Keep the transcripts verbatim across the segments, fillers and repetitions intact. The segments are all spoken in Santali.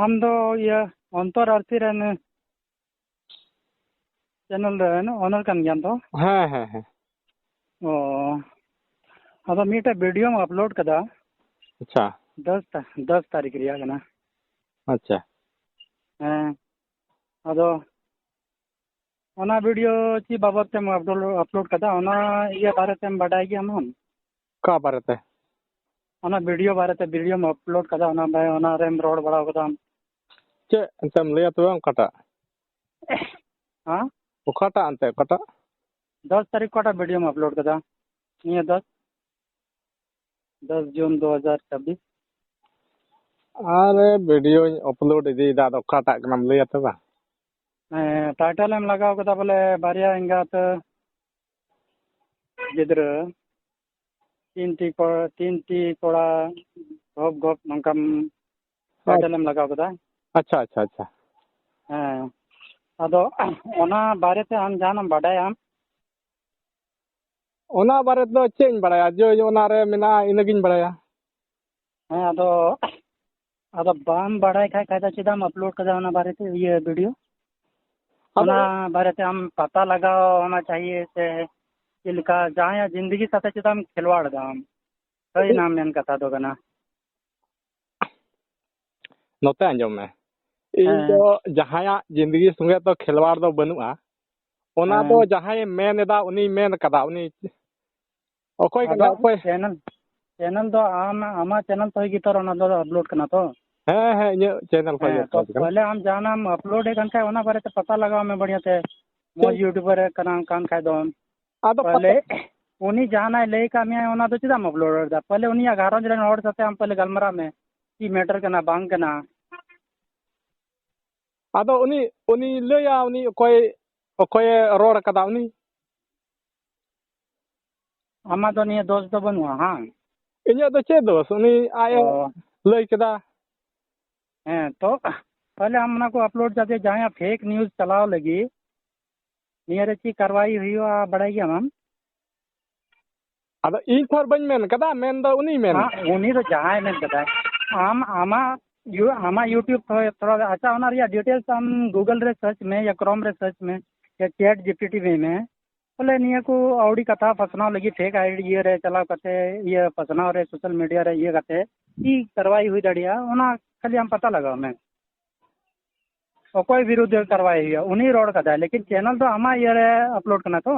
ᱟᱢ ᱫᱚ ᱤᱭᱟᱹ ᱚᱱᱛᱚᱨ ᱟᱨᱛᱤ ᱨᱮᱱ ᱪᱮᱱᱮᱞ ᱨᱮᱱ ᱳᱱᱟᱨ ᱠᱟᱱ ᱜᱮᱭᱟᱢ ᱛᱚ? ᱦᱮᱸ, ᱦᱮᱸ, ᱦᱮᱸ᱾ ᱚ, ᱟᱫᱚ ᱢᱤᱫᱴᱮᱡ ᱵᱷᱤᱰᱤᱭᱳᱢ ᱟᱯᱞᱳᱰ ᱠᱟᱫᱟ᱾ ᱟᱪᱪᱷᱟ᱾ ᱫᱚᱥ ᱛᱟ-, ᱫᱚᱥ ᱛᱟᱹᱨᱤᱠᱷ ᱨᱮᱭᱟᱜ ᱠᱟᱱᱟ᱾ ᱟᱪᱪᱷᱟ᱾ ᱦᱮᱸ, ᱟᱫᱚ ᱚᱱᱟ ᱵᱷᱤᱰᱤᱭᱳ ᱪᱮᱫ ᱵᱟᱵᱚᱫ ᱛᱮᱢ ᱟᱯᱞᱳᱰ, ᱟᱯᱞᱳᱰ ᱠᱟᱫᱟ, ᱚᱱᱟ ᱤᱭᱟᱹ ᱵᱟᱨᱮᱛᱮᱢ ᱵᱟᱰᱟᱭ ᱜᱮᱭᱟᱢ ᱟᱢ? ᱚᱠᱟ ᱵᱟᱨᱮᱛᱮ? ᱚᱱᱟ ᱵᱷᱤᱰᱤᱭᱳ ᱵᱟᱨᱮᱛᱮ, ᱵᱷᱤᱰᱤᱭᱳᱢ ᱟᱯᱞᱳᱰ ᱠᱟᱫᱟ, ᱚᱱᱟ ᱵᱟ-, ᱚᱱᱟ ᱨᱮᱢ ᱨᱚᱲ ᱵᱟᱲᱟ ᱠᱟᱫᱟᱢ? ᱪᱮᱫ ᱮᱱᱛᱮᱢ ᱞᱟᱹᱭᱟ ᱛᱚᱵᱮ ᱚᱠᱟᱴᱟᱜ? ᱦᱮᱸ? ᱚᱠᱟᱴᱟᱜ ᱮᱱᱛᱮ, ᱚᱠᱟᱴᱟᱜ? ᱫᱚᱥ ᱛᱟᱹᱨᱤᱠᱷ ᱚᱠᱟᱴᱟᱜ ᱵᱷᱤᱰᱤᱭᱳᱢ ᱟᱯᱞᱳᱰ ᱠᱟᱫᱟ? ᱱᱤᱭᱟᱹ ᱫᱚᱥ, ᱫᱚᱥ ᱡᱩᱱ ᱫᱩ ᱦᱟᱡᱟᱨ ᱪᱷᱟᱵᱵᱤᱥ᱾ ᱟᱨᱮ, ᱵᱷᱤᱰᱤᱭᱳᱧ ᱟᱯᱞᱳᱰ ᱤᱫᱤᱭᱮᱫᱟ, ᱟᱫᱚ ᱚᱠᱟᱴᱟᱜ ᱠᱟᱱᱟᱢ ᱞᱟᱹᱭᱟ ᱛᱚᱵᱮ? ᱦᱮᱸ, ᱴᱟᱭᱴᱮᱞ ᱮᱢ ᱞᱟᱜᱟᱣ ᱠᱟᱫᱟ ᱵᱚᱞᱮ ᱵᱟᱨᱭᱟ ᱮᱸᱜᱟᱛ ᱜᱤᱫᱽᱨᱟᱹ, ᱛᱤᱱ ᱴᱤ ᱠᱚ-, ᱛᱤᱱ ᱴᱤ ᱠᱚᱲᱟ ᱜᱚᱯ ᱜᱚᱯ ᱱᱚᱝᱠᱟᱢ ᱴᱟᱭᱴᱮᱞ ᱮᱢ ᱞᱟᱜᱟᱣ ᱠᱟᱫᱟ᱾ ᱟᱪᱪᱷᱟ, ᱟᱪᱪᱷᱟ, ᱟᱪᱪᱷᱟ᱾ ᱦᱮᱸ, ᱟᱫᱚ ᱚᱱᱟ ᱵᱟᱨᱮᱛᱮ ᱟᱢ ᱡᱟᱦᱟᱱᱟᱜ ᱮᱢ ᱵᱟᱰᱟᱭᱟᱢ? ᱚᱱᱟ ᱵᱟᱨᱮ ᱛᱮᱫᱚ ᱪᱮᱫ ᱤᱧ ᱵᱟᱲᱟᱭᱟ, ᱡᱮ ᱚᱱᱟ ᱨᱮ ᱢᱮᱱᱟᱜᱼᱟ, ᱤᱱᱟᱹᱜᱤᱧ ᱵᱟᱲᱟᱭᱟ᱾ ᱦᱮᱸ, ᱟᱫᱚ, ᱟᱫᱚ ᱵᱟᱢ ᱵᱟᱲᱟᱭ ᱠᱷᱟᱡ, ᱠᱷᱟᱡ ᱫᱚ ᱪᱮᱫᱟᱜ ᱮᱢ ᱟᱯᱞᱳᱰ ᱠᱟᱫᱟ ᱚᱱᱟ ᱵᱟᱨᱮᱛᱮ, ᱤᱭᱟᱹ, ᱵᱷᱤᱰᱤᱭᱳ? ᱟᱫᱚ ᱚᱱᱟ ᱵᱟᱨᱮᱛᱮ ᱟᱢ ᱯᱟᱛᱟ ᱞᱟᱜᱟᱣ ᱚᱱᱟ ᱪᱟᱦᱤᱭᱮ ᱥᱮ ᱪᱮᱫ ᱞᱮᱠᱟ, ᱡᱟᱦᱟᱸᱭᱟᱜ ᱡᱤᱱᱫᱮᱜᱤ ᱥᱟᱛᱮ ᱪᱮᱫᱟᱜ ᱮᱢ ᱠᱷᱮᱞᱣᱟᱲ ᱫᱟ ᱟᱢ? ᱦᱳᱭ, ᱚᱱᱟ ᱢᱮᱱ ᱠᱟᱛᱷᱟ ᱫᱚ ᱠᱟᱱᱟ᱾ ᱱᱚᱛᱮ ᱟᱸᱡᱚᱢ ᱢᱮ, ᱤᱧ ᱦᱮᱸ᱾ ᱫᱚ ᱡᱟᱦᱟᱸᱭᱟᱜ ᱡᱤᱱᱫᱮᱜᱤ ᱥᱚᱸᱜᱮ ᱫᱚ ᱠᱷᱮᱞᱣᱟᱲ ᱫᱚ ᱵᱟᱹᱱᱩᱜᱼᱟ᱾ ᱚᱱᱟ ᱫᱚ ᱦᱮᱸ᱾ ᱡᱟᱦᱟᱸᱭᱮ ᱢᱮᱱ ᱮᱫᱟ, ᱩᱱᱤᱭ ᱢᱮᱱ ᱠᱟᱫᱟ, ᱩᱱᱤ ᱚᱠᱚᱭ ᱠᱟᱱᱟ, ᱟᱫᱚ ᱚᱠᱚᱭ? ᱪᱮᱱᱮᱞ, ᱪᱮᱱᱮᱞ ᱫᱚ ᱟᱢ, ᱟᱢᱟᱜ ᱪᱮᱱᱮᱞ ᱛᱮ ᱜᱮ ᱛᱚ ᱚᱱᱟ ᱫᱚ ᱟᱯᱞᱳᱰ ᱠᱟᱱᱟ ᱛᱚ᱾ ᱦᱮᱸ, ᱦᱮᱸ, ᱤᱧᱟᱹᱜ ᱪᱮᱱᱮᱞ ᱠᱷᱚᱱ ᱜᱮ ᱦᱮᱸ, ᱛᱚ ᱟᱯᱞᱳᱰ ᱠᱟᱱᱟ᱾ ᱯᱚᱭᱞᱮ ᱟᱢ ᱡᱟᱦᱟᱱᱟᱜ ᱮᱢ ᱟᱯᱞᱳᱰ ᱮᱫ ᱠᱟᱱ ᱠᱷᱟᱡ, ᱚᱱᱟ ᱵᱟᱨᱮᱛᱮ ᱯᱟᱛᱟ ᱞᱟᱜᱟᱣ ᱢᱮ ᱵᱟᱲᱤᱭᱟ ᱛᱮ᱾ ᱢᱚᱡᱽ ᱪᱮᱫ? ᱤᱭᱩᱴᱩᱵᱟᱨ ᱠᱟᱱᱟ ᱠᱟᱱ ᱠᱷᱟᱡ ᱫᱚᱢ᱾ ᱟᱫᱚ ᱯᱟᱞᱮ ᱯᱟᱛᱟ ᱩᱱᱤ ᱡᱟᱦᱟᱱᱟᱜ ᱮ ᱞᱟᱹᱭ ᱠᱟᱜ ᱢᱮᱭᱟ, ᱚᱱᱟ ᱫᱚ ᱪᱮᱫᱟᱜ ᱮᱢ ᱟᱯᱞᱳᱰ ᱮᱫᱟ? ᱯᱟᱞᱮ ᱩᱱᱤᱭᱟᱜ ᱜᱷᱟᱨᱚᱸᱡᱽ ᱨᱮᱱ ᱦᱚᱲ ᱥᱟᱛᱮ ᱟᱢ ᱯᱟᱞᱮ ᱜᱟᱞᱢᱟᱨᱟᱜ ᱢᱮ, ᱪᱮᱫ ᱢᱮᱴᱟᱨ ᱠᱟᱱᱟ ᱵᱟᱝ ᱠᱟᱱᱟ᱾ ᱟᱫᱚ ᱩᱱᱤ, ᱩᱱᱤ ᱞᱟᱹᱭᱟ, ᱩᱱᱤ ᱚᱠᱚᱭ, ᱚᱠᱚᱭᱮ ᱨᱚᱲ ᱠᱟᱫᱟ ᱩᱱᱤ? ᱟᱢᱟᱜ ᱫᱚ ᱱᱤᱭᱟᱹ ᱫᱚᱥ ᱫᱚ ᱵᱟᱹᱱᱩᱜᱼᱟ, ᱦᱟᱝ? ᱤᱧᱟᱹᱜ ᱫᱚ ᱪᱮᱫ ᱫᱚᱥ? ᱩᱱᱤ ᱟᱡ ᱮ ᱚ᱾ ᱞᱟᱹᱭ ᱠᱮᱫᱟ᱾ ᱦᱮᱸ, ᱛᱚ ᱛᱟᱦᱞᱮ ᱟᱢ ᱚᱱᱟ ᱠᱚ ᱟᱯᱞᱳᱰ ᱡᱟᱛᱮ ᱡᱟᱦᱟᱸᱭᱟᱜ ᱯᱷᱮᱠ ᱱᱤᱭᱩᱡᱽ ᱪᱟᱞᱟᱣ ᱞᱟᱹᱜᱤᱫ, ᱱᱤᱭᱟᱹ ᱨᱮ ᱪᱮᱫ ᱠᱟᱨᱣᱟᱭ ᱦᱩᱭᱩᱜᱼᱟ, ᱵᱟᱲᱟᱭ ᱜᱮᱭᱟᱢ ᱟᱢ? ᱟᱫᱚ ᱤᱧ ᱛᱚ ᱟᱨ ᱵᱟᱹᱧ ᱢᱮᱱ ᱠᱟᱫᱟ, ᱢᱮᱱ ᱫᱚ ᱩᱱᱤᱭ ᱢᱮᱱ ᱦᱟᱸ, ᱠᱟᱫᱟ᱾ ᱩᱱᱤ ᱫᱚ ᱡᱟᱦᱟᱸᱭ ᱢᱮᱱ ᱠᱟᱫᱟᱭ, ᱟᱢ ᱟᱢᱟᱜ ᱟᱢᱟᱜ YouTube ᱛᱷᱚᱲᱟ, ᱟᱪᱪᱷᱟ, ᱚᱱᱟ ᱨᱮᱭᱟᱜ details ᱟᱢ Google ᱨᱮ search ᱢᱮ ᱭᱟ Chrome ᱨᱮ search ᱢᱮ ᱭᱟ ChatGPT ᱢᱮ, ᱵᱚᱞᱮ ᱱᱤᱭᱟᱹ ᱠᱚ ᱟᱹᱣᱲᱤ ᱠᱟᱛᱷᱟ ᱯᱟᱥᱱᱟᱣ ᱞᱟᱹᱜᱤᱫ fake ID ᱤᱭᱟᱹ ᱨᱮ ᱪᱟᱞᱟᱣ ᱠᱟᱛᱮ, ᱤᱭᱟᱹ ᱯᱟᱥᱱᱟᱣ ᱨᱮ social media ᱨᱮ ᱤᱭᱟᱹ ᱠᱟᱛᱮ ᱪᱮᱫ ᱠᱟᱨᱣᱟᱭ ᱦᱩᱭ ᱫᱟᱲᱮᱭᱟᱜᱼᱟ, ᱚᱱᱟ ᱠᱷᱟᱹᱞᱤ ᱟᱢ ᱯᱟᱛᱟ ᱞᱟᱜᱟᱣ ᱢᱮ᱾ ᱚᱠᱚᱭ ᱵᱤᱨᱩᱫᱷ ᱨᱮ ᱠᱟᱨᱣᱟᱭ ᱦᱩᱭᱩᱜᱼᱟ? ᱩᱱᱤ ᱨᱚᱲ ᱠᱟᱫᱟᱭ, ᱞᱮᱠᱤᱱ channel ᱫᱚ ᱟᱢᱟᱜ ᱤᱭᱟᱹ ᱨᱮ upload ᱠᱟᱱᱟ ᱛᱚ᱾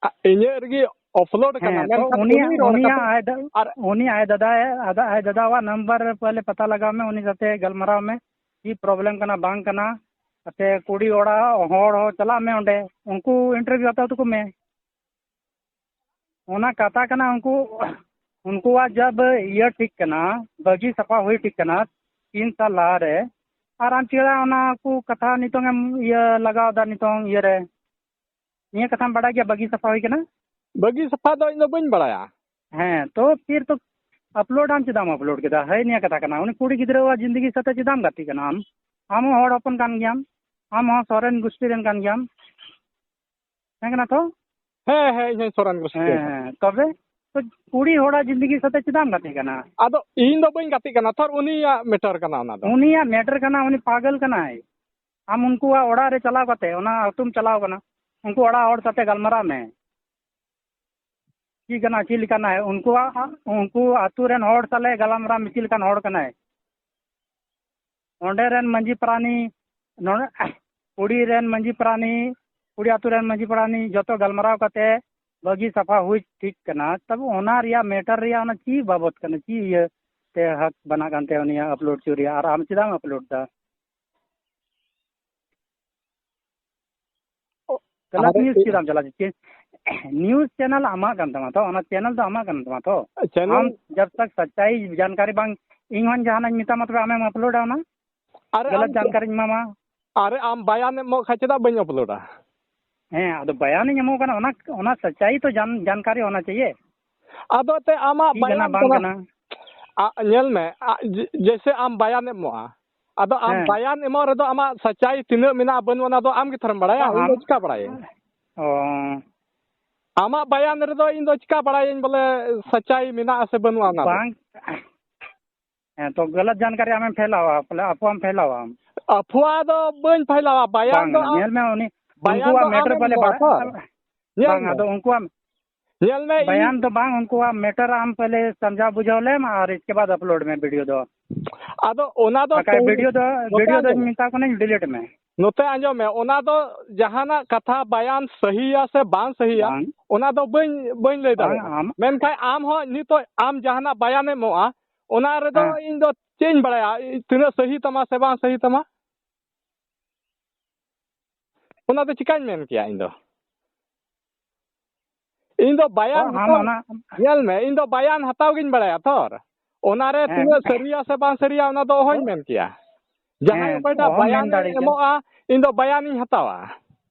ᱟ-, ᱤᱧᱟᱹᱜ ᱨᱮᱜᱮ upload ᱠᱟᱱᱟ, ᱦᱮᱸ, ᱛᱚ ᱢᱮᱱᱠᱷᱟᱱ ᱩᱱᱤᱭᱟᱜ, ᱩᱱᱤ ᱨᱚᱲ ᱩᱱᱤᱭᱟᱜ ᱠᱟᱛᱮ ᱟᱡ ᱫᱟ-, ᱟᱨ ᱩᱱᱤ ᱟᱡ ᱫᱟᱫᱟ, ᱟᱡ ᱫᱟᱫᱟᱣᱟᱜ number ᱨᱮ ᱯᱮᱦᱞᱮ ᱯᱟᱛᱟ ᱞᱟᱜᱟᱣ ᱢᱮ, ᱩᱱᱤ ᱥᱟᱛᱮ ᱜᱟᱞᱢᱟᱨᱟᱣ ᱢᱮ, ᱪᱮᱫ problem ᱠᱟᱱᱟ ᱵᱟᱝ ᱠᱟᱱᱟ᱾ ᱟᱯᱮ ᱠᱩᱲᱤ ᱚᱲᱟᱜ ᱦᱚᱲ ᱦᱚᱸ ᱪᱟᱞᱟᱜ ᱢᱮ ᱚᱸᱰᱮ, ᱩᱱᱠᱩ interview ᱦᱟᱛᱟᱣ ᱛᱟᱠᱚ ᱢᱮ᱾ ᱚᱱᱟ ᱠᱟᱛᱷᱟ ᱠᱟᱱᱟ, ᱩᱱᱠᱩ, ᱩᱱᱠᱩᱣᱟᱜ ᱡᱟᱵ ᱤᱭᱟᱹ ᱴᱷᱤᱠ ᱠᱟᱱᱟ, ᱵᱟᱹᱜᱤ ᱥᱟᱯᱷᱟ ᱦᱩᱭ ᱴᱷᱤᱠ ᱠᱟᱱᱟ ᱛᱤᱱ ᱥᱟᱞ ᱞᱟᱦᱟ ᱨᱮ, ᱟᱨ ᱟᱢ ᱪᱮᱫᱟᱜ ᱚᱱᱟ ᱠᱚ ᱠᱟᱛᱷᱟ ᱱᱤᱛᱚᱝ ᱮᱢ ᱤᱭᱟᱹ ᱞᱟᱜᱟᱣ ᱮᱫᱟ ᱱᱤᱛᱚᱝ ᱤᱭᱟᱹ ᱨᱮ? ᱱᱤᱭᱟᱹ ᱠᱟᱛᱷᱟᱢ ᱵᱟᱰᱟᱭ ᱜᱮᱭᱟ, ᱵᱟᱹᱜᱤ ᱥᱟᱯᱷᱟ ᱦᱩᱭ ᱠᱟᱱᱟ? ᱵᱟᱹᱜᱤ ᱥᱟᱯᱷᱟ ᱫᱚ ᱤᱧ ᱫᱚ ᱵᱟᱹᱧ ᱵᱟᱲᱟᱭᱟ᱾ ᱦᱮᱸ, ᱛᱚ ᱯᱷᱤᱨ ᱛᱚ upload ᱟᱢ ᱪᱮᱫᱟᱜ ᱮᱢ upload ᱠᱮᱫᱟ? ᱦᱳᱭ, ᱱᱤᱭᱟᱹ ᱠᱟᱛᱷᱟ ᱠᱟᱱᱟ, ᱩᱱᱤ ᱠᱩᱲᱤ ᱜᱤᱫᱽᱨᱟᱹᱣᱟᱜ ᱡᱤᱱᱫᱮᱜᱤ ᱥᱟᱛᱮ ᱪᱮᱫᱟᱜ ᱮᱢ ᱜᱟᱛᱮᱜ ᱠᱟᱱᱟ ᱟᱢ? ᱟᱢ ᱦᱚᱸ ᱦᱚᱲ ᱦᱚᱯᱚᱱ ᱠᱟᱱ ᱜᱮᱭᱟᱢ, ᱟᱢ ᱦᱚᱸ ᱥᱚᱨᱮᱱ ᱜᱩᱥᱴᱤ ᱨᱮᱱ ᱠᱟᱱ ᱜᱮᱭᱟᱢ᱾ ᱦᱮᱸ ᱠᱟᱱᱟ ᱛᱚ? ᱦᱮᱸ, ᱦᱮᱸ, ᱤᱧ ᱦᱚᱸ ᱥᱚᱨᱮᱱ ᱜᱩᱥᱴᱤ ᱦᱮᱸ, ᱨᱮᱱ᱾ ᱦᱮᱸ, ᱛᱚᱵᱮ ᱛᱚ ᱠᱩᱲᱤ ᱦᱚᱲᱟᱜ ᱡᱤᱱᱫᱮᱜᱤ ᱥᱟᱛᱮ ᱪᱮᱫᱟᱜ ᱮᱢ ᱜᱟᱛᱮᱜ ᱠᱟᱱᱟ? ᱟᱫᱚ ᱤᱧ ᱫᱚ ᱵᱟᱹᱧ ᱜᱟᱛᱮᱜ ᱠᱟᱱᱟ, ᱛᱷᱚᱨ ᱩᱱᱤᱭᱟᱜ matter ᱠᱟᱱᱟ ᱚᱱᱟ ᱫᱚ᱾ ᱩᱱᱤᱭᱟᱜ matter ᱠᱟᱱᱟ, ᱩᱱᱤ ᱯᱟᱜᱚᱞ ᱠᱟᱱᱟᱭ᱾ ᱟᱢ ᱩᱱᱠᱩᱣᱟᱜ ᱚᱲᱟᱜ ᱨᱮ ᱪᱟᱞᱟᱣ ᱠᱟᱛᱮ, ᱚᱱᱟ ᱟᱹᱛᱩᱢ ᱪᱟᱞᱟᱣ ᱠᱟᱱᱟ, ᱩᱱᱠᱩ ᱚᱲᱟᱜ ᱦᱚᱲ ᱥᱟᱛᱮ ᱜᱟᱞᱢᱟᱨᱟᱣ ᱢᱮ᱾ ᱪᱮᱫ ᱠᱟᱱᱟ, ᱪᱮᱫ ᱞᱮᱠᱟᱱᱟᱭ? ᱩᱱᱠᱩᱣᱟᱜ, ᱩᱱᱠᱩ ᱟᱹᱛᱩ ᱨᱮᱱ ᱦᱚᱲ ᱥᱟᱞᱮ ᱜᱟᱞᱢᱟᱨᱟᱣ ᱢᱮ, ᱪᱮᱫ ᱞᱮᱠᱟᱱ ᱦᱚᱲ ᱠᱟᱱᱟᱭ? ᱚᱸᱰᱮ ᱨᱮᱱ ᱢᱟᱺᱡᱷᱤ ᱯᱟᱨᱟᱱᱤ, ᱱᱚᱰᱮ ᱠᱩᱲᱤ ᱨᱮᱱ ᱢᱟᱺᱡᱷᱤ ᱯᱟᱨᱟᱱᱤ, ᱠᱩᱲᱤ ᱟᱹᱛᱩ ᱨᱮᱱ ᱢᱟᱺᱡᱷᱤ ᱯᱟᱨᱟᱱᱤ ᱡᱚᱛᱚ ᱜᱟᱞᱢᱟᱨᱟᱣ ᱠᱟᱛᱮ ᱵᱟᱹᱜᱤ ᱥᱟᱯᱷᱟ ᱦᱩᱭ ᱴᱷᱤᱠ ᱠᱟᱱᱟ᱾ ᱛᱚᱵᱮ ᱚᱱᱟ ᱨᱮᱭᱟᱜ matter ᱨᱮᱭᱟᱜ ᱚᱱᱟ ᱪᱮᱫ ᱵᱟᱵᱚᱛ ᱠᱟᱱᱟ, ᱪᱮᱫ ᱤᱭᱟᱹ ᱛᱮ ᱦᱟᱠ ᱵᱮᱱᱟᱜ ᱠᱟᱱ ᱛᱟᱭᱟ ᱩᱱᱤᱭᱟᱜ upload ᱦᱚᱪᱚ ᱨᱮᱭᱟᱜ, ᱟᱨ ᱟᱢ ᱪᱮᱫᱟᱜ ᱮᱢ upload ᱫᱟ? ᱜᱟᱞᱟᱛ ᱟᱨ news ᱪᱮᱫᱟᱜ ᱮᱢ ᱪᱟᱞᱟᱣ ᱦᱚᱪᱚᱭᱟ? News channel ᱟᱢᱟᱜ ᱠᱟᱱ ᱛᱟᱢᱟ ᱛᱚ, ᱚᱱᱟ channel ᱫᱚ ᱟᱢᱟᱜ ᱠᱟᱱ ᱛᱟᱢᱟ ᱛᱚ᱾ Channel ᱟᱢ ᱡᱟᱵ ᱛᱟᱠ ᱥᱟᱪᱟᱭ ᱡᱟᱱᱠᱟᱨᱤ ᱵᱟᱝ, ᱤᱧ ᱦᱚᱸ ᱡᱟᱦᱟᱱᱟᱜ ᱤᱧ ᱢᱮᱛᱟᱢᱟ, ᱛᱚᱵᱮ ᱟᱢᱮᱢ uploadᱟ ᱚᱱᱟ? ᱟᱨᱮ ᱜᱟᱞᱟᱛ ᱟᱢ, ᱡᱟᱱᱠᱟᱨᱤᱧ ᱮᱢᱟᱢᱟ᱾ ᱟᱨᱮ ᱟᱢ ᱵᱟᱭᱟᱱ ᱮᱢ ᱮᱢᱚᱜ ᱠᱷᱟᱱ ᱪᱮᱫᱟᱜ ᱵᱟᱹᱧ uploadᱟ? ᱦᱮᱸ, ᱟᱫᱚ ᱵᱟᱭᱟᱱᱤᱧ ᱮᱢᱚᱜ ᱠᱟᱱᱟ, ᱚᱱᱟ, ᱚᱱᱟ ᱥᱟᱪᱟᱭ ᱛᱚ ᱡᱟᱱ-, ᱡᱟᱱᱠᱟᱨᱤ ᱦᱳᱱᱟ ᱪᱟᱦᱤᱭᱮ᱾ ᱟᱫᱚ ᱮᱱᱛᱮᱫ ᱟᱢᱟᱜ ᱪᱮᱫ ᱠᱟᱱᱟ ᱵᱟᱭᱟᱱ ᱵᱟᱝ ᱠᱟᱱᱟ᱾ ᱠᱟᱱᱟ᱾ ᱟ, ᱧᱮᱞ ᱢᱮ, ᱟ, ᱡᱮ-, ᱡᱮᱭᱥᱮ ᱟᱢ ᱵᱟᱭᱟᱱ ᱮᱢ ᱮᱢᱚᱜᱼᱟ, ᱟᱫᱚ ᱟᱢ ᱦᱮᱸ᱾ ᱵᱟᱭᱟᱱ ᱮᱢᱚᱜ ᱨᱮᱫᱚ ᱟᱢᱟᱜ ᱥᱟᱪᱟᱭ ᱛᱤᱱᱟᱹᱜ ᱢᱮᱱᱟᱜᱼᱟ ᱵᱟᱹᱱᱩᱜᱼᱟ, ᱚᱱᱟ ᱫᱚ ᱟᱢ ᱜᱮ ᱛᱷᱚᱨᱮᱢ ᱵᱟᱲᱟᱭᱟ, ᱤᱧ ᱫᱚ ᱟᱢ ᱪᱤᱠᱟ ᱵᱟᱲᱟᱭᱟᱹᱧ? ᱚ᱾ ᱟᱢᱟᱜ ᱵᱟᱭᱟᱱ ᱨᱮᱫᱚ ᱤᱧ ᱫᱚ ᱪᱤᱠᱟ ᱵᱟᱲᱟᱭᱟᱹᱧ ᱵᱚᱞᱮ ᱥᱟᱪᱟᱭ ᱢᱮᱱᱟᱜᱼᱟ ᱥᱮ ᱵᱟᱹᱱᱩᱜᱼᱟ ᱚᱱᱟ ᱫᱚ? ᱵᱟᱝ᱾ ᱦᱮᱸ, ᱛᱚ ᱜᱟᱞᱟᱛ ᱡᱟᱱᱠᱟᱨᱤ ᱟᱢᱮᱢ ᱯᱷᱮᱞᱟᱣᱟ, ᱯᱷᱮᱞᱟᱣᱟ, ᱟᱯᱷᱣᱟᱢ ᱯᱷᱮᱞᱟᱣᱟ ᱟᱢ᱾ ᱟᱯᱷᱣᱟ ᱫᱚ ᱵᱟᱹᱧ ᱯᱷᱮᱞᱟᱣᱟ, ᱵᱟᱭᱟᱱ ᱵᱟᱝ, ᱫᱚ ᱟᱢ, ᱧᱮᱞ ᱢᱮ, ᱩᱱᱤ, ᱵᱟᱭᱟᱱ ᱩᱱᱠᱩᱣᱟᱜ ᱫᱚ ᱢᱮᱴᱟᱨ ᱟᱢᱮᱢ ᱵᱚᱞᱮ ᱮᱢᱚᱜᱼᱟ ᱵᱟ-, ᱛᱚ᱾ ᱧᱮᱞ ᱵᱟᱝ, ᱢᱮ᱾ ᱟᱫᱚ ᱩᱱᱠᱩᱣᱟᱜ, ᱧᱮᱞ ᱢᱮ, ᱤᱧ ᱵᱟᱭᱟᱱ ᱫᱚ ᱵᱟᱝ, ᱩᱱᱠᱩᱣᱟᱜ ᱢᱮᱴᱟᱨ ᱟᱢ ᱯᱮᱦᱞᱮ ᱥᱟᱢᱡᱷᱟᱣ ᱵᱩᱡᱷᱟᱹᱣ ᱞᱮᱢ ᱟᱨ ᱤᱥᱠᱮ ᱵᱟᱫ ᱟᱯᱞᱳᱰ ᱢᱮ ᱵᱷᱤᱰᱤᱭᱳ ᱫᱚ᱾ ᱟᱫᱚ ᱚᱱᱟ ᱫᱚ ᱵᱟᱠᱷᱟᱡ ᱛᱩ-, ᱵᱷᱤᱰᱤᱭᱳ ᱫᱚ, ᱱᱚᱛᱮ ᱵᱷᱤᱰᱤᱭᱳ ᱫᱚ ᱟᱸᱡᱚᱢ ᱢᱮ᱾ ᱢᱮᱛᱟ ᱠᱚ ᱠᱟᱹᱱᱟᱹᱧ ᱰᱤᱞᱤᱴ ᱢᱮ᱾ ᱱᱚᱛᱮ ᱟᱸᱡᱚᱢ ᱢᱮ, ᱚᱱᱟ ᱫᱚ ᱡᱟᱦᱟᱱᱟᱜ ᱠᱟᱛᱷᱟ ᱵᱟᱭᱟᱱ ᱥᱟᱹᱦᱤᱭᱟ ᱥᱮ ᱵᱟᱝ ᱥᱟᱹᱦᱤᱭᱟ, ᱵᱟᱝ᱾ ᱚᱱᱟ ᱫᱚ ᱵᱟᱹᱧ, ᱵᱟᱹᱧ ᱞᱟᱹᱭ ᱵᱟᱝ, ᱫᱟᱲᱮᱭᱟᱜᱼᱟ᱾ ᱟᱢ ᱢᱮᱱᱠᱷᱟᱱ ᱟᱢ ᱦᱚᱸ ᱱᱤᱛᱚᱜ ᱟᱢ ᱡᱟᱦᱟᱱᱟᱜ ᱵᱟᱭᱟᱱᱮᱢ ᱮᱢᱚᱜᱼᱟ, ᱚᱱᱟ ᱨᱮᱫᱚ ᱦᱮᱸ᱾ ᱤᱧ ᱫᱚ ᱪᱮᱫ ᱤᱧ ᱵᱟᱲᱟᱭᱟ, ᱛᱤᱱᱟᱹᱜ ᱥᱟᱹᱦᱤ ᱛᱟᱢᱟ ᱥᱮ ᱵᱟᱝ ᱥᱟᱹᱦᱤ ᱛᱟᱢᱟ? ᱚᱱᱟ ᱫᱚ ᱪᱤᱠᱟᱹᱧ ᱢᱮᱱ ᱠᱮᱭᱟ ᱤᱧ ᱫᱚ? ᱤᱧ ᱫᱚ ᱵᱟᱭᱟᱱ ᱚ, ᱟᱢ ᱦᱟᱛᱟᱣ, ᱚᱱᱟ ᱧᱮᱞ ᱢᱮ, ᱤᱧ ᱫᱚ ᱵᱟᱭᱟᱱ ᱦᱟᱛᱟᱣ ᱜᱤᱧ ᱵᱟᱲᱟᱭᱟ ᱛᱷᱚᱨ᱾ ᱚᱱᱟ ᱨᱮ ᱦᱮᱸ᱾ ᱛᱤᱱᱟᱹᱜ ᱥᱟᱹᱨᱤᱭᱟ ᱥᱮ ᱵᱟᱝ ᱥᱟᱹᱨᱤᱭᱟ, ᱚᱱᱟ ᱫᱚ ᱚᱦᱚᱧ ᱚ, ᱢᱮᱱ ᱠᱮᱭᱟ᱾ ᱡᱟᱦᱟᱸᱭ ᱦᱮᱸ, ᱚᱠᱚᱭᱴᱟᱜ ᱚᱦᱚᱢ ᱢᱮᱱ ᱵᱟᱭᱟᱱᱮ ᱫᱟᱲᱮ ᱠᱮᱭᱟ᱾ ᱮᱢᱚᱜᱼᱟ, ᱤᱧ ᱫᱚ ᱵᱟᱭᱟᱱᱤᱧ ᱦᱟᱛᱟᱣᱟ᱾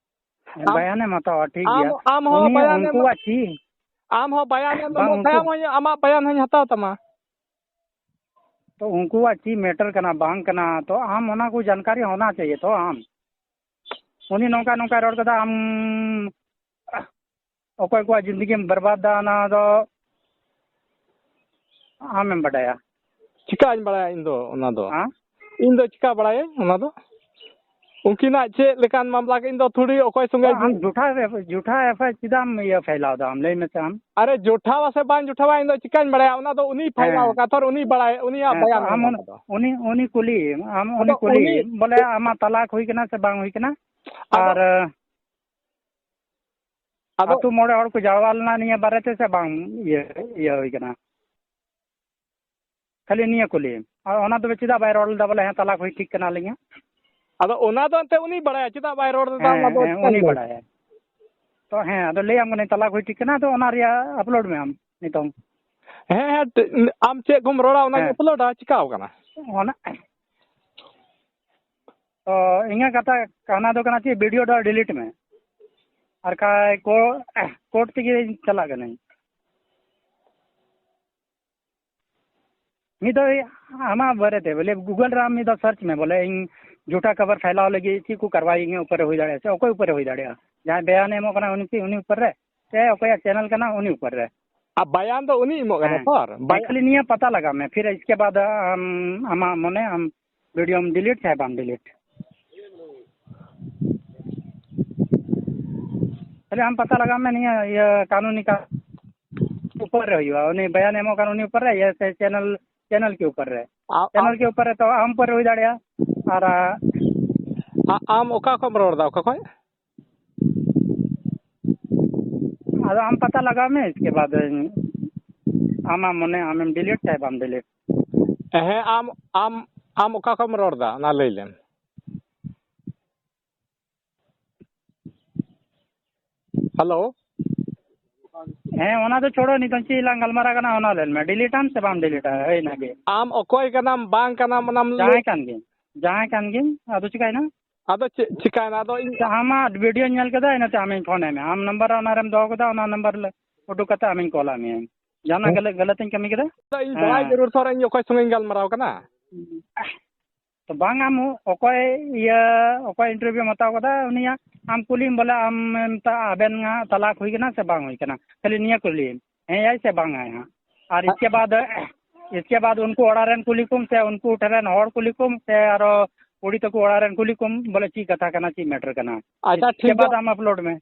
ᱦᱮᱸ, ᱟᱢ, ᱵᱟᱭᱟᱱᱮᱢ ᱦᱟᱛᱟᱣᱟ, ᱴᱷᱤᱠ ᱟᱢ, ᱜᱮᱭᱟ᱾ ᱟᱢ ᱦᱚᱸ ᱩᱱᱤ ᱵᱟᱭᱟᱱᱮᱢ, ᱩᱱᱠᱩᱣᱟᱜ ᱪᱮᱫ? ᱟᱢ ᱦᱚᱸ ᱵᱟᱭᱟᱱᱮᱢ ᱵᱟᱝ, ᱮᱢᱚᱜ ᱠᱷᱟᱱ ᱩᱱᱠᱩ ᱟᱢ ᱦᱚᱸ ᱟᱢᱟᱜ ᱵᱟᱭᱟᱱ ᱦᱚᱸᱧ ᱦᱟᱛᱟᱣ ᱛᱟᱢᱟ᱾ ᱛᱚ ᱩᱱᱠᱩᱣᱟᱜ ᱪᱮᱫ ᱢᱮᱴᱟᱨ ᱠᱟᱱᱟ ᱵᱟᱝ ᱠᱟᱱᱟ, ᱛᱚ ᱟᱢ ᱚᱱᱟ ᱠᱚ ᱡᱟᱱᱠᱟᱨᱤ ᱦᱳᱱᱟ ᱪᱟᱦᱤᱭᱮ ᱛᱚ ᱟᱢ᱾ ᱩᱱᱤ ᱱᱚᱝᱠᱟ ᱱᱚᱝᱠᱟᱭ ᱨᱚᱲ ᱠᱮᱫᱟ, ᱟᱢ ᱚᱠᱚᱭ ᱠᱚᱣᱟᱜ ᱡᱤᱱᱫᱮᱜᱤᱢ ᱵᱮᱨᱵᱟᱫ ᱫᱟ, ᱚᱱᱟ ᱫᱚ ᱟᱢᱮᱢ ᱵᱟᱰᱟᱭᱟ᱾ ᱪᱤᱠᱟᱹᱧ ᱵᱟᱲᱟᱭᱟ ᱤᱧ ᱫᱚ ᱚᱱᱟ ᱫᱚ? ᱦᱮᱸ? ᱤᱧ ᱫᱚ ᱪᱤᱠᱟ ᱵᱟᱲᱟᱭᱟᱹᱧ ᱚᱱᱟ ᱫᱚ? ᱩᱱᱠᱤᱱᱟᱜ ᱪᱮᱫ ᱞᱮᱠᱟᱱ ᱢᱟᱢᱞᱟ ᱠᱤᱱ ᱫᱚ ᱛᱷᱩᱲᱤ ᱚᱠᱚᱭ ᱥᱚᱸᱜᱮ ᱟᱢ ᱡᱩ- ᱡᱩᱴᱷᱟ ᱨᱮ, ᱡᱩᱴᱷᱟ ᱮᱯᱷ ᱟᱭ ᱟᱨ ᱪᱮᱫᱟᱜ ᱮᱢ ᱤᱭᱟᱹ ᱯᱷᱟᱭᱞᱟᱣ ᱫᱟ ᱟᱢ? ᱞᱟᱹᱭ ᱢᱮᱥᱮ ᱟᱢ᱾ ᱟᱨᱮ ᱡᱩᱴᱷᱟᱣᱟ ᱥᱮ ᱵᱟᱝ ᱡᱩᱴᱷᱟᱣᱟ ᱤᱧ ᱫᱚ ᱪᱤᱠᱟᱹᱧ ᱵᱟᱲᱟᱭᱟ? ᱚᱱᱟ ᱫᱚ ᱩᱱᱤᱭ ᱯᱷᱟᱭᱞᱟᱣ ᱦᱮᱸ᱾ ᱟᱠᱟᱫ, ᱛᱷᱚᱨ ᱩᱱᱤᱭ ᱵᱟᱲᱟᱭᱟ, ᱩᱱᱤᱭᱟᱜ ᱦᱮᱸ, ᱛᱚ ᱵᱟᱭᱟᱱ ᱟᱢ ᱢᱮᱱᱟᱜ ᱚᱱ-, ᱟᱠᱟᱫᱟ᱾ ᱩᱱᱤ, ᱩᱱᱤ ᱠᱩᱞᱤ, ᱟᱢ ᱟᱫᱚ ᱩᱱᱤ ᱠᱩᱞᱤ, ᱩᱱᱤ ᱵᱚᱞᱮ ᱟᱢᱟᱜ ᱛᱟᱞᱟᱠ ᱦᱩᱭ ᱠᱟᱱᱟ ᱥᱮ ᱵᱟᱝ ᱦᱩᱭ ᱠᱟᱱᱟ? ᱟᱫᱚ ᱟᱨ ᱟᱫᱚ ᱟᱹᱛᱩ ᱢᱚᱬᱮ ᱦᱚᱲ ᱠᱚ ᱡᱟᱣᱨᱟ ᱞᱮᱱᱟ ᱱᱤᱭᱟᱹ ᱵᱟᱨᱮᱛᱮ ᱥᱮ ᱵᱟᱝ ᱤᱭᱟᱹ, ᱤᱭᱟᱹ ᱦᱩᱭ ᱠᱟᱱᱟ? ᱠᱷᱟᱹᱞᱤ ᱱᱤᱭᱟᱹ ᱠᱩᱞᱤ᱾ ᱟᱨ ᱚᱱᱟ ᱛᱚᱵᱮ ᱪᱮᱫᱟᱜ ᱵᱟᱭ ᱨᱚᱲ ᱞᱮᱫᱟ ᱵᱚᱞᱮ, "ᱦᱮᱸ, ᱛᱟᱞᱟᱠ ᱦᱩᱭ ᱴᱷᱤᱠ ᱠᱟᱱᱟ ᱟᱹᱞᱤᱧᱟᱜ"? ᱟᱫᱚ ᱚᱱᱟ ᱫᱚ ᱮᱱᱛᱮ ᱩᱱᱤᱭ ᱵᱟᱲᱟᱭᱟ, ᱪᱮᱫᱟᱜ ᱵᱟᱭ ᱨᱚᱲ ᱞᱮᱫᱟ ᱦᱮᱸ, ᱚᱱᱟ ᱫᱚ ᱦᱮᱸ, ᱪᱮᱫᱟᱜ ᱩᱱᱤ ᱤᱧ ᱞᱟᱹᱭᱟ? ᱵᱟᱲᱟᱭᱟ᱾ ᱛᱚ ᱦᱮᱸ, ᱟᱫᱚ ᱞᱟᱹᱭᱟᱢ ᱠᱟᱹᱱᱟᱹᱧ, ᱛᱟᱞᱟᱠ ᱦᱩᱭ ᱴᱷᱤᱠ ᱠᱟᱱᱟ, ᱟᱫᱚ ᱚᱱᱟ ᱨᱮᱭᱟᱜ ᱟᱯᱞᱳᱰ ᱢᱮ ᱟᱢ ᱱᱤᱛᱚᱝ᱾ ᱦᱮᱸ, ᱦᱮᱸ, ᱴ-, ᱟᱢ ᱪᱮᱫ ᱠᱚᱢ ᱨᱚᱲᱟ ᱚᱱᱟᱧ ᱦᱮᱸ᱾ ᱟᱯᱞᱳᱰᱟ, ᱪᱤᱠᱟᱹᱣ ᱠᱟᱱᱟ? ᱚᱱᱟ, ᱛᱚ ᱤᱧᱟᱹᱜ ᱠᱟᱛᱷᱟ ᱠᱟᱱᱟ ᱫᱚ ᱠᱟᱱᱟ ᱪᱮᱫ, ᱵᱷᱤᱰᱤᱭᱳ ᱫᱚ ᱰᱤᱞᱤᱴ ᱢᱮ, ᱟᱨ ᱠᱷᱟᱡ ᱠᱳ-, ᱠᱳᱨᱴ ᱛᱮᱜᱮ ᱪᱟᱞᱟᱜ ᱠᱟᱹᱱᱟᱹᱧ᱾ ᱢᱤᱫ ᱫᱷᱟᱣ ᱟᱢᱟᱜ ᱵᱟᱨᱮᱛᱮ ᱵᱚᱞᱮ ᱜᱩᱜᱚᱞ ᱨᱮ ᱟᱢ ᱢᱤᱫ ᱫᱷᱟᱣ ᱥᱟᱨᱪ ᱢᱮ, ᱵᱚᱞᱮ ᱤᱧ ᱡᱷᱩᱴᱟ ᱠᱷᱚᱵᱚᱨ ᱯᱷᱟᱭᱞᱟᱣ ᱞᱟᱹᱜᱤᱫ ᱪᱮᱫ ᱠᱚ ᱠᱟᱨᱣᱟᱭ ᱤᱧᱟᱹᱜ ᱩᱯᱚᱨ ᱨᱮ ᱦᱩᱭ ᱫᱟᱲᱮᱭᱟᱜᱼᱟ ᱥᱮ ᱚᱠᱚᱭ ᱩᱯᱚᱨ ᱨᱮ ᱦᱩᱭ ᱫᱟᱲᱮᱭᱟᱜᱼᱟ, ᱡᱟᱦᱟᱸᱭ ᱵᱮᱭᱟᱱᱮ ᱮᱢᱚᱜ ᱠᱟᱱᱟ ᱩᱱᱤ ᱠᱤ, ᱩᱱᱤ ᱩᱯᱚᱨ ᱨᱮ ᱥᱮ ᱚᱠᱚᱭᱟᱜ ᱪᱮᱱᱮᱞ ᱠᱟᱱᱟ ᱩᱱᱤ ᱩᱯᱚᱨ ᱨᱮ? ᱟᱨ ᱵᱟᱭᱟᱱ ᱫᱚ ᱩᱱᱤ ᱮᱢᱚᱜ ᱠᱟᱱᱟ ᱦᱮᱸ᱾ ᱛᱚ, ᱟᱨ ᱦᱮᱸ, ᱵᱟᱭᱟᱱ ᱠᱷᱟᱹᱞᱤ ᱱᱤᱭᱟᱹ ᱯᱟᱛᱟ ᱞᱟᱜᱟᱣ ᱢᱮ, ᱯᱷᱤᱨ ᱤᱥᱠᱮ ᱵᱟᱫ ᱟᱢ ᱟᱢᱟᱜ ᱢᱚᱱᱮ ᱟᱢ ᱵᱷᱤᱰᱤᱭᱳᱢ ᱰᱤᱞᱤᱴ ᱪᱟᱦᱮ ᱵᱟᱢ ᱰᱤᱞᱤᱴ᱾ ᱠᱷᱟᱹᱞᱤ ᱟᱢ ᱯᱟᱛᱟ ᱞᱟᱜᱟᱣ ᱢᱮ ᱱᱤᱭᱟᱹ ᱤᱭᱟᱹ ᱠᱟᱹᱱᱩᱱᱤ ᱠᱟ ᱩᱯᱚᱨ ᱨᱮ ᱦᱩᱭᱩᱜᱼᱟ, ᱩᱱᱤ ᱵᱟᱭᱟᱱ ᱮᱢᱚᱜ ᱠᱟᱱ ᱩᱱᱤ ᱩᱯᱚᱨ ᱨᱮ, ᱤᱭᱟᱹ ᱥᱮ ᱪᱮᱱᱮᱞ, ᱪᱮᱱᱮᱞ ᱠᱮ ᱩᱯᱚᱨ ᱨᱮ, ᱟᱢ, ᱪᱮᱱᱮᱞ ᱟᱢ, ᱠᱮ ᱩᱯᱚᱨ ᱨᱮ ᱛᱚ ᱟᱢ ᱩᱯᱚᱨ ᱨᱮ ᱦᱩᱭ ᱫᱟᱲᱮᱭᱟᱜᱼᱟ᱾ ᱟᱨ ᱟ-, ᱟᱢ ᱚᱠᱟ ᱠᱷᱚᱱ ᱮᱢ ᱨᱚᱲ ᱮᱫᱟ, ᱚᱠᱟ ᱠᱷᱚᱱ? ᱟᱫᱚ ᱟᱢ ᱯᱟᱛᱟ ᱞᱟᱜᱟᱣ ᱢᱮ, ᱤᱥᱠᱮ ᱵᱟᱫ ᱟᱢᱟᱜ ᱢᱚᱱᱮ ᱟᱢᱮᱢ ᱰᱤᱞᱤᱴ ᱪᱟᱦᱮ ᱵᱟᱢ ᱰᱤᱞᱤᱴ᱾ ᱦᱮᱸ, ᱟᱢ, ᱟᱢ, ᱟᱢ ᱚᱠᱟ ᱠᱷᱚᱱ ᱮᱢ ᱨᱚᱲ ᱮᱫᱟ, ᱚᱱᱟ ᱞᱟᱹᱭ ᱞᱮᱢ᱾ ᱦᱮᱞᱳ᱾ ᱦᱮᱸ, ᱚᱱᱟ ᱫᱚ ᱪᱷᱳᱲᱳ, ᱱᱤᱛᱚᱝ ᱪᱮᱫ ᱞᱟᱝ ᱜᱟᱞᱢᱟᱨᱟᱜ ᱠᱟᱱᱟ, ᱚᱱᱟ ᱞᱟᱹᱭ ᱢᱮ, ᱰᱤᱞᱤᱴ ᱟᱢ ᱥᱮ ᱵᱟᱢ ᱰᱤᱞᱤᱴᱟ? ᱦᱳᱭ, ᱤᱱᱟᱹᱜᱮ᱾ ᱟᱢ ᱚᱠᱚᱭ ᱠᱟᱱᱟᱢ, ᱵᱟᱝ ᱠᱟᱱᱟᱢ, ᱚᱱᱟᱢ ᱞᱟᱹᱭ ᱡᱟᱦᱟᱸᱭ ᱠᱟᱱ ᱜᱤᱧ, ᱡᱟᱦᱟᱸᱭ ᱠᱟᱱ ᱜᱤᱧ, ᱟᱫᱚ ᱪᱤᱠᱟᱭᱱᱟ? ᱟᱫᱚ ᱪᱮᱫ ᱪᱤᱠᱟᱭᱱᱟ? ᱟᱫᱚ ᱤᱧ ᱟᱪᱪᱷᱟ, ᱟᱢᱟᱜ ᱵᱷᱤᱰᱤᱭᱳᱧ ᱧᱮᱞ ᱠᱮᱫᱟ, ᱤᱱᱟᱹᱛᱮ ᱟᱢᱤᱧ ᱯᱷᱳᱱ ᱟᱭ ᱢᱮ᱾ ᱟᱢ ᱱᱟᱢᱵᱟᱨ ᱚᱱᱟ ᱨᱮᱢ ᱫᱚᱦᱚ ᱠᱮᱫᱟ, ᱚᱱᱟ ᱱᱟᱢᱵᱟᱨ ᱞᱮ ᱩᱰᱩᱠ ᱠᱟᱛᱮ ᱟᱢᱤᱧ ᱠᱚᱞ ᱟᱫ ᱢᱮᱭᱟ᱾ ᱡᱟᱦᱟᱱᱟᱜ ᱦᱮᱸ᱾ ᱜᱟᱹᱞᱟᱹ-, ᱜᱟᱹᱞᱟᱹᱛᱤᱧ ᱠᱟᱹᱢᱤ ᱠᱮᱫᱟ? ᱟᱫᱚ ᱤᱧ ᱵᱟᱲᱟᱭ ᱦᱮᱸ᱾ ᱡᱟᱹᱨᱩᱲ ᱛᱷᱚᱨ, ᱤᱧ ᱚᱠᱚᱭ ᱥᱚᱸᱜᱮᱧ ᱜᱟᱞᱢᱟᱨᱟᱣ ᱠᱟᱱᱟ? ᱛᱚ ᱵᱟᱝ, ᱟᱢ ᱚᱠᱚᱭ ᱤᱭᱟᱹ, ᱚᱠᱚᱭ ᱤᱱᱴᱟᱨᱵᱷᱤᱭᱩᱢ ᱦᱟᱛᱟᱣ ᱠᱟᱫᱟ, ᱩᱱᱤᱭᱟᱜ ᱟᱢ ᱠᱩᱞᱤᱭᱮᱢ ᱵᱚᱞᱮ, ᱟᱢ ᱢᱮᱛᱟ-, ᱟᱵᱮᱱ ᱦᱟᱸᱜ ᱛᱟᱞᱟᱠ ᱦᱩᱭ ᱠᱟᱱᱟ ᱥᱮ ᱵᱟᱝ ᱦᱩᱭ ᱠᱟᱱᱟ, ᱠᱷᱟᱹᱞᱤ ᱱᱤᱭᱟᱹ ᱠᱩᱞᱤᱭᱮᱢ, ᱦᱮᱸ ᱭᱟᱭ ᱥᱮ ᱵᱟᱝ ᱟᱭ ᱦᱟᱸᱜ᱾ ᱟᱨ ᱤᱥᱠᱮ ᱵᱟᱫ, ᱤᱥᱠᱮ ᱵᱟᱫ ᱩᱱᱠᱩ ᱚᱲᱟᱜ ᱨᱮᱱ ᱠᱩᱞᱤ ᱠᱚᱢ ᱥᱮ ᱩᱱᱠᱩ ᱴᱷᱮᱱ ᱨᱮᱱ ᱦᱚᱲ ᱠᱩᱞᱤ ᱠᱚᱢ ᱥᱮ ᱟᱨᱚ ᱠᱩᱲᱤ ᱛᱟᱠᱚ ᱚᱲᱟᱜ ᱨᱮᱱ ᱠᱩᱞᱤ ᱠᱚᱢ ᱵᱚᱞᱮ, ᱪᱮᱫ ᱠᱟᱛᱷᱟ ᱠᱟᱱᱟ, ᱪᱮᱫ ᱢᱮᱴᱟᱨ ᱠᱟᱱᱟ᱾ ᱟᱪᱪᱷᱟ, ᱤᱥᱠᱮ ᱴᱷᱤᱠ ᱵᱟᱫ ᱜᱮᱭᱟ᱾ ᱟᱢ ᱟᱯᱞᱳᱰ ᱢᱮ᱾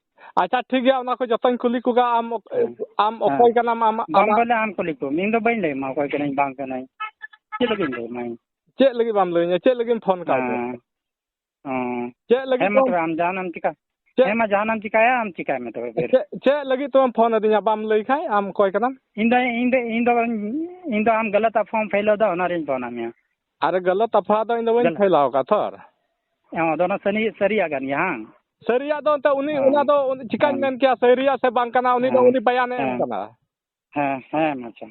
ᱟᱪᱪᱷᱟ, ᱴᱷᱤᱠ ᱜᱮᱭᱟ, ᱚᱱᱟ ᱠᱚ ᱡᱚᱛᱚᱧ ᱠᱩᱞᱤ ᱠᱚᱜᱮ᱾ ᱟᱢ ᱚᱠ-, ᱦᱮᱸ᱾ ᱟᱢ ᱦᱮᱸ᱾ ᱚᱠᱚᱭ ᱠᱟᱱᱟᱢ? ᱟᱢ, ᱵᱟᱝ ᱟᱢᱟᱜ ᱵᱚᱞᱮ, ᱟᱢ ᱠᱩᱞᱤ ᱠᱚᱢ, ᱤᱧ ᱫᱚ ᱵᱟᱹᱧ ᱞᱟᱹᱭ ᱟᱢᱟ ᱚᱠᱚᱭ ᱠᱟᱹᱱᱟᱹᱧ ᱵᱟᱝ ᱠᱟᱹᱱᱟᱹᱧ, ᱪᱮᱫ ᱞᱟᱹᱜᱤᱫ ᱤᱧ ᱞᱟᱹᱭ ᱟᱢᱟ ᱤᱧ? ᱪᱮᱫ ᱞᱟᱹᱜᱤᱫ ᱵᱟᱢ ᱞᱟᱹᱭᱟᱹᱧᱟ? ᱪᱮᱫ ᱞᱟᱹᱜᱤᱫ ᱯᱷᱳᱱ ᱠᱟᱣᱫᱟ? ᱦᱮᱸ᱾ ᱦᱮᱸ᱾ ᱪᱮᱫ ᱞᱟᱹᱜᱤᱫ ᱦᱮᱸ, ᱢᱟ ᱠᱚ ᱛᱚᱵᱮ ᱟᱢ ᱡᱟᱦᱟᱱᱟᱜ ᱮᱢ ᱪᱤᱠᱟ-, ᱪᱮᱫ? ᱦᱮᱸ, ᱢᱟ ᱡᱟᱦᱟᱱᱟᱜ ᱮᱢ ᱪᱤᱠᱟᱭᱟ, ᱟᱢ ᱪᱤᱠᱟᱭ ᱢᱮ ᱛᱚᱵᱮ ᱯᱷᱤᱨ᱾ ᱪᱮᱫ, ᱪᱮᱫ ᱞᱟᱹᱜᱤᱫ ᱛᱚᱵᱮᱢ ᱯᱷᱳᱱ ᱟᱹᱫᱤᱧᱟ? ᱵᱟᱢ ᱞᱟᱹᱭ ᱠᱷᱟᱡ ᱟᱢ ᱚᱠᱚᱭ ᱠᱟᱱᱟᱢ? ᱤᱧ ᱫᱚ, ᱤᱧ ᱫᱚ, ᱤᱧ ᱫᱚ, ᱤᱧ ᱫᱚ ᱟᱢ ᱜᱟᱞᱟᱛ ᱟᱜ ᱯᱷᱚᱨᱢ ᱯᱷᱤᱞᱟᱯ ᱫᱟ, ᱚᱱᱟ ᱨᱤᱧ ᱯᱷᱳᱱ ᱟᱫ ᱢᱮᱭᱟ᱾ ᱟᱨ ᱜᱟᱞᱟᱛ ᱟᱜ ᱯᱷᱚᱨᱢ ᱫᱚ ᱤᱧ ᱫᱚ ᱵᱟᱹᱧ ᱜᱟᱞᱟᱛ᱾ ᱯᱷᱤᱞᱟᱯ ᱟᱠᱟᱫ ᱛᱷᱚᱨ᱾ ᱦᱮᱸ, ᱟᱫᱚ ᱚᱱᱟ ᱥᱟᱹᱨᱤ-, ᱥᱟᱹᱨᱤᱭᱟᱜ ᱠᱟᱱ ᱜᱮᱭᱟ, ᱦᱟᱝ? ᱥᱟᱹᱨᱤᱭᱟᱜ ᱫᱚ ᱮᱱᱛᱮ ᱩᱱᱤ, ᱦᱮᱸ᱾ ᱚᱱᱟ ᱫᱚ ᱩᱱᱤ ᱪᱤᱠᱟᱹᱧ ᱦᱮᱸ᱾ ᱢᱮᱱ ᱠᱮᱭᱟ? ᱥᱟᱹᱨᱤᱭᱟᱜ ᱥᱮ ᱵᱟᱝ ᱠᱟᱱᱟ, ᱩᱱᱤ ᱫᱚ ᱦᱮᱸ᱾ ᱩᱱᱤ ᱵᱟᱭᱟᱱᱮ ᱮᱢ ᱦᱮᱸ᱾ ᱠᱟᱱᱟ᱾ ᱦᱮᱸ, ᱦᱮᱸ, ᱟᱪᱪᱷᱟ᱾